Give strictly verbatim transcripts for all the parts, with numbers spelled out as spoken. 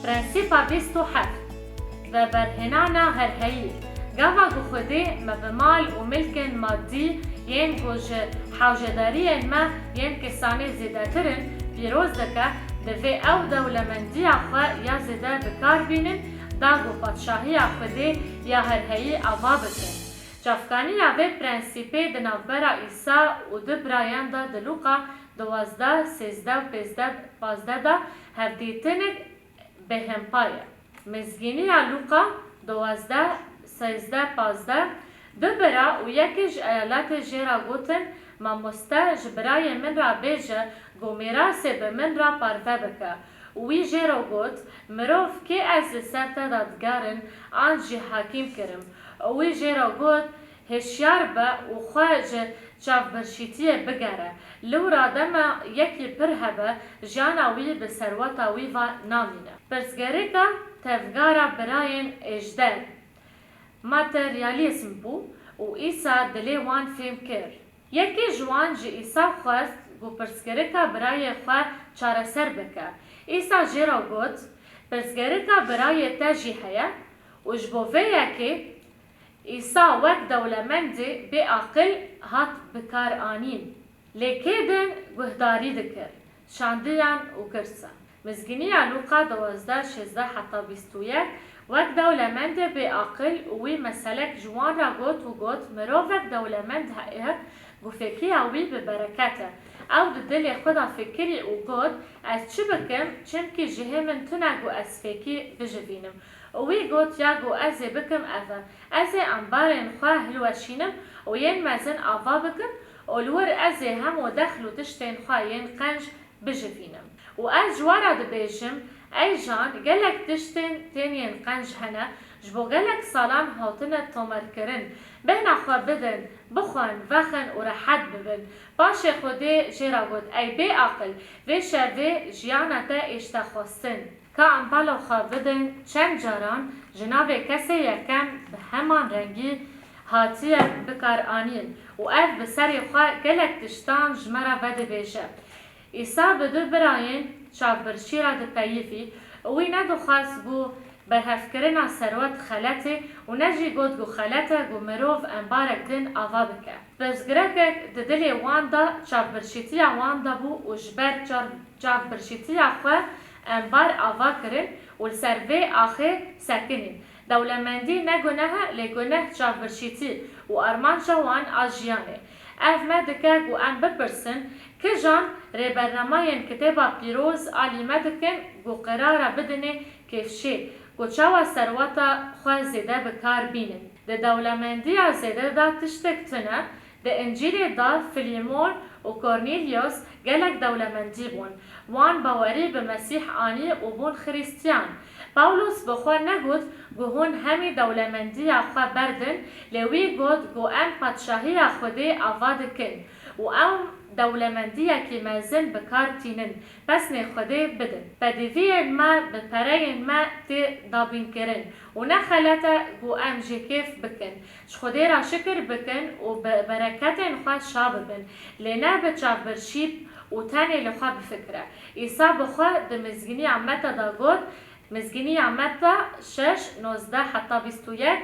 Prensîpa bîst û heft, veberhênana herheyî. Gava ku Xwedê me bi mal û milkên madî yên ku ji hewcedariyên me yên kesanê zêdetir in, pîroz dike, divê ew dewlemendiya xwe ya zêde bi kar bînin, da ku padşahiya Xwedê ya herheyî ava bikin. Çavkaniya vê prensîpê di navbera Îsa û du birayan de di Lûqa duwazdeh, sêzdeh û pêzdeh, pazdeh de hevdîtinek bêhempa ye. Mizgîniya Lûqa duwazdeh, sêzdeh, pazdeh, du bira û yekê ji eyaletê jê re gotin, Mamoste, ji birayê min re bêje ku mîrasê bi min re parve bike. Û wî jê re got, Mirov kê ez li ser te dadigerim an jî hakîm kirim? Û wî jê re got, Hişyar be û xwe ji çavbirçîtiyê bigere. Li wira dema yekî pir hebe, jiyana wî bi serweta wî ve namîne. Pirsgirêka tevgera birayên êjde, materyalîzm bû û Îsa dilê wan fêm kir. Yekê ji wan ji Îsa xwest ku pirsgirêka birayê xwe çareser bike. Îsa jê re got, Pirsgirêka birayê te jî heye? Û ji bo vê yekê Îsa wek dewlemendê bê aqil hat bikaranîn. Lê kê din guhdarî dikir, şandiyan û girsa. Mizgîniya Lûqa duwazdeh, şêzdeh heta bîst û yek, wek dewlemendê bê aqil û wî meselek ji wan re got û got, Mirovek dewlemend heye ku fêkiya wî bi bereket e. Ew di dilê xwe de fikirî û got, Ez çi bikim, çimkî cihê min tune ku ez fêkî bijivînim. Û wî got, Ya ku ez ê bikim ev e, ez ê embarên xwe hilweşînim û yên mezin ava bikim û li wir ez ê hemû dexl û tiştên xwe yên qenc bijivînim. Û ez ji we re dibêjim, ey jan, gelek tiştên tên yên qenc hene, ji bo gelek salan hatine tomarkirin. Bêhna xwe bidin, bixwin, vexin û rehet bibin. Paşê Xwedê jê re got, Ey bê aqil, vê şevê jiyana te êşte xwestin. Ka em bala xwe bidin, çend caran ji navê kesê yekem bi heman rengî hatiye bikaranîn û ev bi serê xwe gelek tiştan ji me re vedibêje. Îsa bi du birayên çavbirçî re dipeyivî û wî nedixwest ku berhevkirina serwet xelet e û ne jî got ku xelet e ku mirov embarek din ava bike. Pirsgirêkek di dilê wan de çavbirçîtiya wan de bû û ji ber çav-, çavbirçîtiya xwe embar ava kirin û li ser vê axê sekinîn. Dewlemendî ne guneh e, lê guneh çavbirçîtî û armanca wan a jiyanê. Ev me dike ku em bipirsin, kijan rêbernamayên Kitêba Pîroz alî me dikin ku qerara bidinê kêfşê, ku çawa serweta xwe zêde bi kar bînin. Di dewlemendiya zêde de tiştek tune, di Încîlê de Filîmon û Kornîlyos gelek dewlemendî bûn. Wan bawerî bi Mesîh anî û bûn Xirîstiyan. Pawlos bi xwe negot ku hûn hemî dewlemendiya xwe berdin, lê wî got ku em padşahiya Xwedê ava dikin û ew dewlemendiyekî mezin bi kar tînin, pesnê Xwedê bidin. Bedîviyên me bi pereyên me tê dabînkirin û ne xelet e ku em jê kêf bikin. Ji Xwedê re şikir bikin û bi bereketên xwe şa bibin, lê ne bi çavbirçî û tenê li xwe bifikire. Îsa bi xwe di Mizgîniya Meta de got, Mizgîniya Meta şeş, nozdeh heta bîst û yek,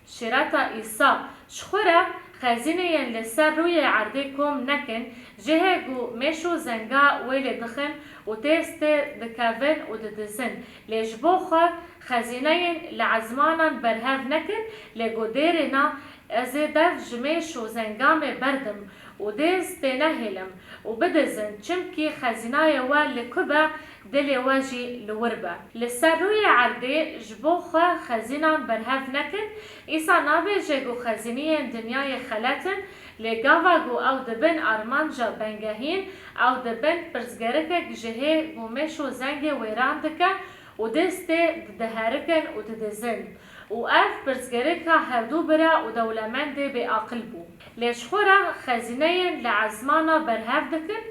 Şîreta Îsa, Ji xwe re xezîneyên li ser rûyê erdê kom nekin, cihê ku mêş û zenga wê lê dixin û têz tê dikevin û didizin. Lê ji bo xwe xezîneyên li ezmanan berhev nekin, lê ku dêrê na, Ez ê dev ji mêş û zengamê berdim û dêz tênehêlim û bidizin, çimkî xezînayê we li ku be, dilê we jî li wir be. Li ser rûyê erdê ji bo xwe xezînan berhev nekin, Îsa nabêje ku xezîniyên dinyayê xelet in, lê gava ku ew dibin armanca bengehîn, ew dibin pirsgirêkek ji hê ku mêş û zengê wêran dike û dêz tê didiherikin û didizin. Û ev pirsgirêka hevdû bira û dewlemendê bêaqil bû. Lê ji xwe re xezîneyên li ezmana berhev dikin,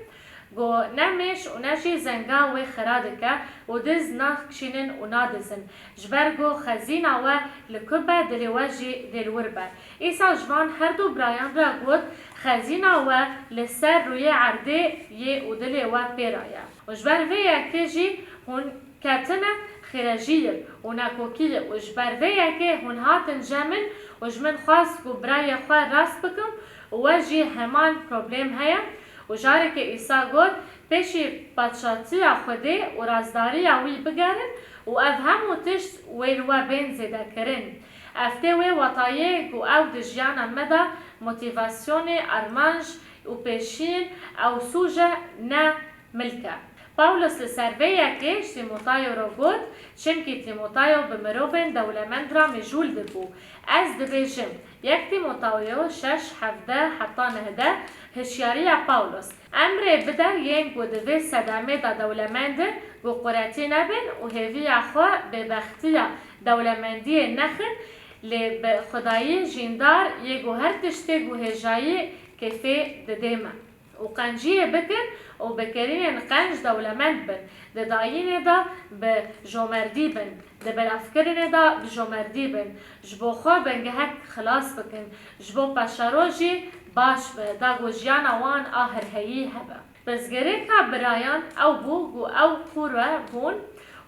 ku ne mêş û ne jî zenga wê xira dike û diz nakişînin û nadizin, ji ber ku xezîna we li ku be dilê we jî dê li wir be. Îsa ji van her du birayan re got, Xezîna we li ser rûyê erdê yê û dilê we pê re ye. Û ji ber vê yekê jî hûn ketine xêrejiyê û nakokiyê û ji ber vê yekê hûn hatin cem min û ji min xwest ku birayê xwe rast bikim û we jî heman problem heye û carekê Îsa got, pêşî padşatiya Xwedê û razdariya wî bigerin û ev hemû tişt wê li we bên zêdekirin. Ev tê wê watayê ku ew di jiyana me de motîvasyonê, armanc û pêşiyên ew sûc e, ne milk e. Pawlos li ser vê yekê ji Tîmotayo re got, çimkî Tîmotayo bi mirovên dewlemend re mijûl dibû. Ez dibêjim, yek Tîmotayo şeş hevdeh heta nehdeh, hişyariya Pawlos. Em rê bide yên ku di vê sedemê de dewlemend in, ku quretî nebin û hêviya xwe bêbextiya dewlemendiyê nexin, lê bi Xwedayî jîndar yê ku her tiştê guhêjayî kêfê didê me. û qenciyê bikin û bi kirînên qenc dewlemend bin, di dayînê de bi jomerdî bin, di bilavkirinê de bi jomerdî bin, ji bo xwe bingehek xilas bikin, ji bo paşerojî baş be, da ku jiyana wan a herheyî hebe. Pirsgirêka birayan ew bû ku ew qûre bûn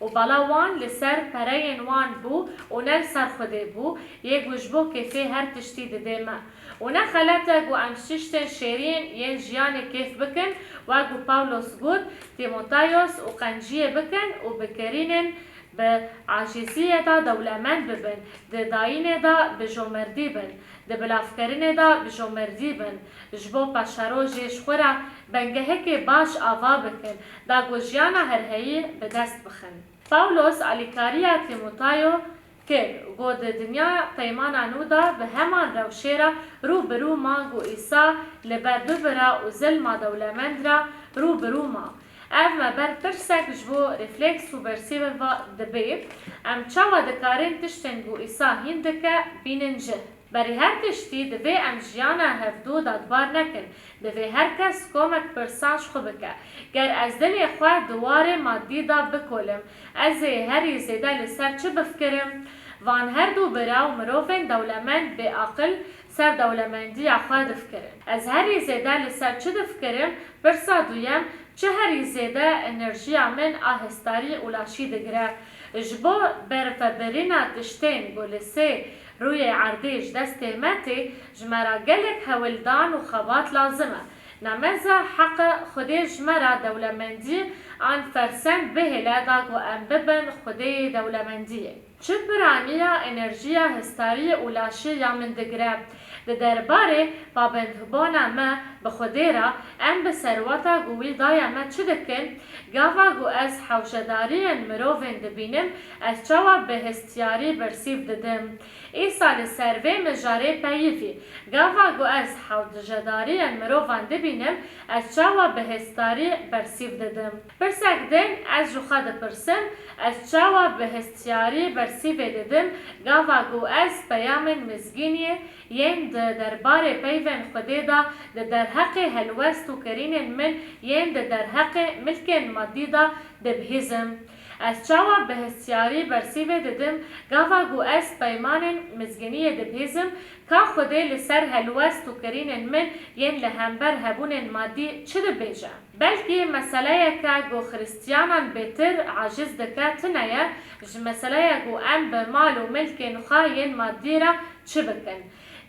û bala wan li ser pereyên wan bû û ne li ser Xwedê bû, yê ku ji bo kêfê her tiştî didê me. Û ne xelet e ku em ji tiştên şêrîn yên jiyanê kêf bikin, wek ku Pawlos got, Tîmotayos û qenciyê bikin û bi kirînên bi acîziyê de dewlemend bibin, di dayînê de bi jomerdî bin, di bilavkirinê de bi jomerdî bin, ji bo paşerojê ji xwe re bingehekê baş ava bikin, da ku jiyana herheyî bi dest bixin. Pawlos alîkariya Tîmotayo kir, got, di dinya peymana nû de bi heman rewşê re rû bi rû ma ku Îsa li ber bibira û zilma dewlemend re rû bi rû ma. Ev me ber pirsek ji bo refleks û bersîvê ve dibe, em çawa dikarin tiştên ku Îsa hîn dike bînin cih? Berî her tiştî divê em jiyana hevdû dadbar nekin. Divê her kes komek pirsan ji xwe bike. Ger ez dilê xwe di warê madî de bikolim, ez ê herî zêde li ser çi bifikirim? Van her du bira û mirovên dewlemend bêaqil ser dewlemendiya xwe difikirin. Ez herî zêde li ser çi difikirim? Pirsa duyem, çi herî zêde enerjiya min a hestarî û laşî digire? Ji bo bervebirina tiştên ku li sê rûyê erdê ji destê me tê, ji me re gelek hewildan û xebat lazim e. Nameza heqe Xwedê ji me re dewlemendî an fersend bihêle da ku em bibin Xwedêyê dewlemendiyê. Çi piraniya enerjiya hestarî û laşê ya min digire? Di derbarê pabendbûna me bi Xwedê re, em bi serweta ku wî daye me çi dikin? Gava ku ez hewcedariyên mirovên dibînim, ez çawa bi hestiyarî bersîv didim? Îsa li ser vê mijarê peyivî, gava ku ez hewcedariyên mirovan dibînim, ez çawa bi hestiyarî bersîv didim? Pirsek din ez ji xwe dipirsim, ez çawa bi hestiyarî bersîvê didim, gava ku ez peyamên mizgîniyê yên di derbarê peyvên Xwedê de di derheqê helwest û kirînên min yên di derheqê milkên madî de dibihîzim? Ez çawa bi hestiyarî bersîvê didim, gava ku ez peymanên mizgîniyê dibihîzim, ka Xwedê li ser helwest û kirînên min yên li hember hebûnên madî çi dibêje? Belkî meseleyeke ku Xristiyanan bêtir aciz dike tune ye ji meseleya ku em bi mal û milkên xwe yên madî re çi bikin.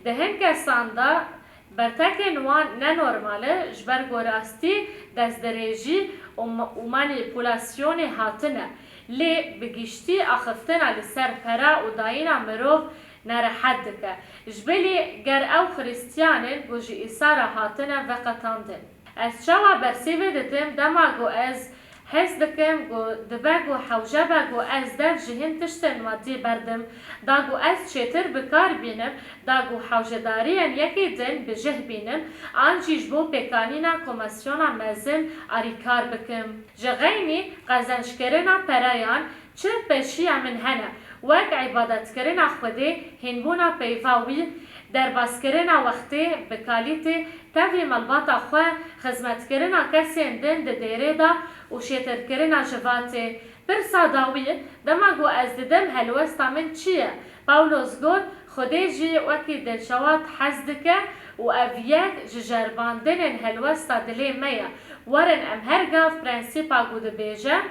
Di hin kesan de bertekên wan ne normal e, ji ber ku rastî destdirêjî û ma-, û manîpulasyonê hatine. Lê bi giştî axiftina li ser pere û dayîna mirov nerehet dike. Ji bilî ger ew Xristiyan in ku ji Îsa re hatine veqetandin. Ez çawa bersîvê didim dema ku ez hez dikim ku dibe ku hewce be ku ez dev ji hin tiştên madî berdim, da ku ez çêtir bi kar bînim, da ku hewcedariyên yekê din bi cih bînim, an jî ji bo pêkanîna komesyona mezin arîkar bikim. Ji xeynî qezençkirina pereyan, çi pêşiya min hene, wek îbadetkirina Xwedê, hînbûna peyva wî, derbaskirina wextê bi kalîtê, tevî malbata xwe, xizmetkirina kesên din di dêrê de û şêtirkirina civatê. Pirsa dawî, dema ku ez didim helwesta min çi ye? Pawlos got, Xwedê jî wekî dilşewat hez dike û ev yek ji ceribandinên helwesta dilê me ye. Werin em her gav prensîpa ku dibêje,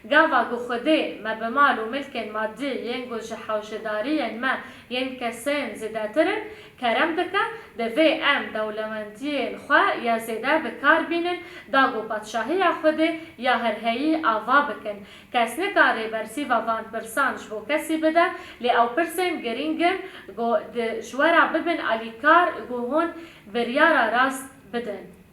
Gava ku Xwedê me bi mal û milkên madî yên ku ji hewşedariyên me yên kesên zêdetir in, kerem dike, divê em dewlemendiyên xwe ya zêde bi kar bînin, da ku padşahiya Xwedê ya herheyî ava bikin. Kes nikare bersîva van pirsan ji bo kesî bide, lê ew pirsên girîng in ku di ji we re bibin alîkar ku hûn biryara rast bidin.